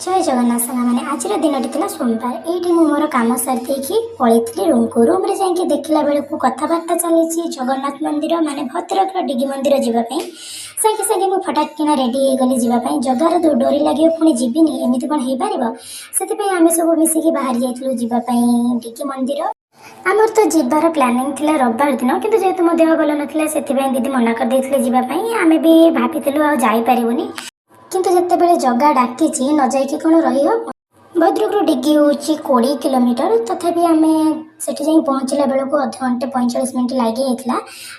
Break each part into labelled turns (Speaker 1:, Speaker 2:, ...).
Speaker 1: ଜୟ ଜଗନ୍ନାଥ ସାଙ୍ଗମାନେ। ଆଜିର ଦିନଟି ଥିଲା ସୋମବାର। ଏଇଠି ମୁଁ ମୋର କାମ ସାରି ଦେଇକି ପଳେଇଥିଲି ରୁମ୍କୁ। ରୁମ୍ରେ ଯାଇକି ଦେଖିଲା ବେଳକୁ କଥାବାର୍ତ୍ତା ଚାଲିଛି ଜଗନ୍ନାଥ ମନ୍ଦିର, ମାନେ ଭଦ୍ରକର ଡିଗି ମନ୍ଦିର ଯିବା ପାଇଁ। ସାଙ୍ଗେ ସାଙ୍ଗେ ମୁଁ ଫଟାକ୍ କିନା ରେଡ଼ି ହେଇଗଲି ଯିବା ପାଇଁ। ଜଗାର ଡୋରି ଲାଗିବ, ପୁଣି ଯିବିନି, ଏମିତି କ'ଣ ହେଇପାରିବ? ସେଥିପାଇଁ ଆମେ ସବୁ ମିଶିକି ବାହାରି ଯାଇଥିଲୁ ଯିବା ପାଇଁ ଡିଗି ମନ୍ଦିର। ଆମର ତ ଯିବାର ପ୍ଲାନିଂ ଥିଲା ରବିବାର ଦିନ, କିନ୍ତୁ ଯେହେତୁ ମୋ ଦେହ ଭଲ ନଥିଲା, ସେଥିପାଇଁ ଦିଦି ମନା କରିଦେଇଥିଲେ ଯିବା ପାଇଁ। ଆମେ ବି ଭାବିଥିଲୁ ଆଉ ଯାଇପାରିବୁନି, କିନ୍ତୁ ଯେତେବେଳେ ଜଗା ଡାକିଛି, ନ ଯାଇକି କ'ଣ ରହିହବ? ଭଦ୍ରକରୁ ଡିଗି ହେଉଛି 20 କିଲୋମିଟର। ତଥାପି ଆମେ ସେଠି ଯାଇ ପହଞ୍ଚିଲା ବେଳକୁ ଅଧଘଣ୍ଟେ 45 ମିନିଟ୍ ଲାଗିଯାଇଥିଲା।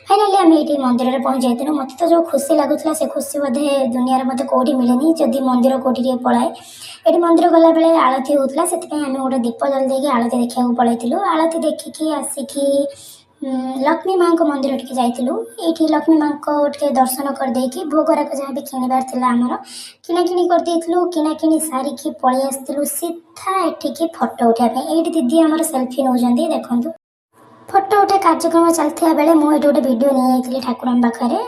Speaker 1: ଫାଇନାଲି ଆମେ ଏଇଠି ମନ୍ଦିରରେ ପହଞ୍ଚି ଯାଇଥିଲୁ। ମୋତେ ତ ଯେଉଁ ଖୁସି ଲାଗୁଥିଲା, ସେ ଖୁସି ବୋଧେ ଦୁନିଆରେ ମୋତେ କେଉଁଠି ମିଳେନି, ଯଦି ମନ୍ଦିର କେଉଁଠି ଟିକେ ପଳାଏ। ଏଠି ମନ୍ଦିର ଗଲାବେଳେ ଆଳତି ହେଉଥିଲା, ସେଥିପାଇଁ ଆମେ ଗୋଟେ ଦୀପ ଜାଳି ଦେଇକି ଆଳତି ଦେଖିବାକୁ ପଳାଇଥିଲୁ। ଆଳତି ଦେଖିକି ଆସିକି ଲକ୍ଷ୍ମୀ ମାଆଙ୍କ ମନ୍ଦିର ଟିକେ ଯାଇଥିଲୁ। ଏଇଠି ଲକ୍ଷ୍ମୀ ମାଆଙ୍କ ଟିକେ ଦର୍ଶନ କରିଦେଇକି ଭୋଗରାଗ ଯାହା ବି କିଣିବାର ଥିଲା ଆମର, କିଣାକିଣି କରିଦେଇଥିଲୁ। କିଣାକିଣି ସାରିକି ପଳେଇ ଆସିଥିଲୁ ସିଧା ଏଠିକି ଫଟୋ ଉଠାଇବା ପାଇଁ। ଏଇଠି ଦିଦି ଆମର ସେଲ୍ଫି ନେଉଛନ୍ତି, ଦେଖନ୍ତୁ। ଫଟୋ ଉଠା କାର୍ଯ୍ୟକ୍ରମ ଚାଲିଥିବା ବେଳେ ମୁଁ ଏଇଠି ଗୋଟେ ଭିଡ଼ିଓ ନେଇଯାଇଥିଲି ଠାକୁରଙ୍କ ପାଖରେ।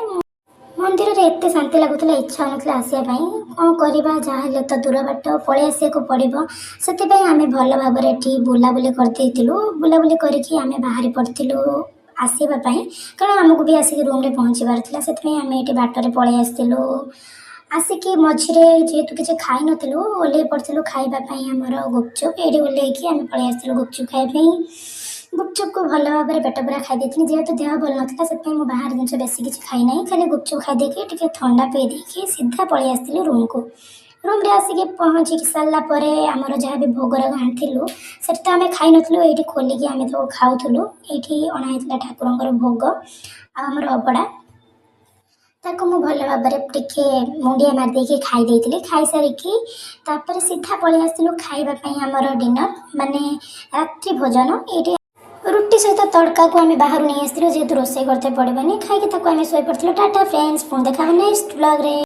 Speaker 1: ମନ୍ଦିରରେ ଏତେ ଶାନ୍ତି ଲାଗୁଥିଲା, ଇଚ୍ଛା ହେଉନଥିଲା ଆସିବା ପାଇଁ। କ'ଣ କରିବା, ଯାହାହେଲେ ତ ଦୂର ବାଟ, ପଳେଇ ଆସିବାକୁ ପଡ଼ିବ। ସେଥିପାଇଁ ଆମେ ଭଲ ଭାବରେ ଏଠି ବୁଲାବୁଲି କରିଦେଇଥିଲୁ। ବୁଲାବୁଲି କରିକି ଆମେ ବାହାରି ପଡ଼ିଥିଲୁ ଆସିବା ପାଇଁ, କାରଣ ଆମକୁ ବି ଆସିକି ରୁମ୍ରେ ପହଞ୍ଚିବାର ଥିଲା। ସେଥିପାଇଁ ଆମେ ଏଠି ବାଟରେ ପଳେଇ ଆସିଥିଲୁ। ଆସିକି ମଝିରେ ଯେହେତୁ କିଛି ଖାଇନଥିଲୁ, ଓହ୍ଲେଇ ପଡ଼ିଥିଲୁ ଖାଇବା ପାଇଁ ଆମର ଗୁପଚୁପ୍। ଏଇଠି ଓହ୍ଲେଇକି ଆମେ ପଳେଇ ଆସିଥିଲୁ ଗୁପଚୁପ୍ ଖାଇବା ପାଇଁ। ଗୁପଚୁପ୍କୁ ଭଲ ଭାବରେ ପେଟ ପୂରା ଖାଇ ଦେଇଥିଲି। ଯେହେତୁ ଦେହ ଭଲ ନଥିଲା, ସେଥିପାଇଁ ମୁଁ ବାହାର ଜିନିଷ ବେଶୀ କିଛି ଖାଇନାହିଁ। ଖାଲି ଗୁପଚୁପ୍ ଖାଇଦେଇକି, ଟିକେ ଥଣ୍ଡା ପିଇ ଦେଇକି ସିଧା ପଳେଇ ଆସିଥିଲୁ ରୁମ୍କୁ। ରୁମ୍ରେ ଆସିକି ପହଞ୍ଚିକି ସାରିଲା ପରେ ଆମର ଯାହା ବି ଭୋଗରାଗ ଆଣିଥିଲୁ, ସେଠି ତ ଆମେ ଖାଇନଥିଲୁ, ଏଇଠି ଖୋଲିକି ଆମେ ତାକୁ ଖାଉଥିଲୁ। ଏଇଠି ଅଣା ହେଇଥିଲା ଠାକୁରଙ୍କର ଭୋଗ ଆଉ ଆମର ଅବଢ଼ା। ତାକୁ ମୁଁ ଭଲ ଭାବରେ ଟିକେ ମୁଣ୍ଡିଆ ମାରିଦେଇକି ଖାଇ ଦେଇଥିଲି। ଖାଇସାରିକି ତାପରେ ସିଧା ପଳେଇ ଆସିଥିଲୁ ଖାଇବା ପାଇଁ ଆମର ଡିନର୍, ମାନେ ରାତ୍ରି ଭୋଜନ। ଏଇଠି ରୁଟି ସହିତ ତଡ଼କାକୁ ଆମେ ବାହାରୁ ନେଇ ଆସିଥିଲୁ, ଯେହେତୁ ରୋଷେଇ କରତେ ପଡ଼ିବନି। ଖାଇକି ତାକୁ ଆମେ ଶୋଇପଡ଼ିଥିଲୁ। ଟାଟା ଫ୍ରେଣ୍ଡସ୍, ପୁଣି ଦେଖା ହେବ ନେକ୍ସଟ ବ୍ଲଗ୍ରେ।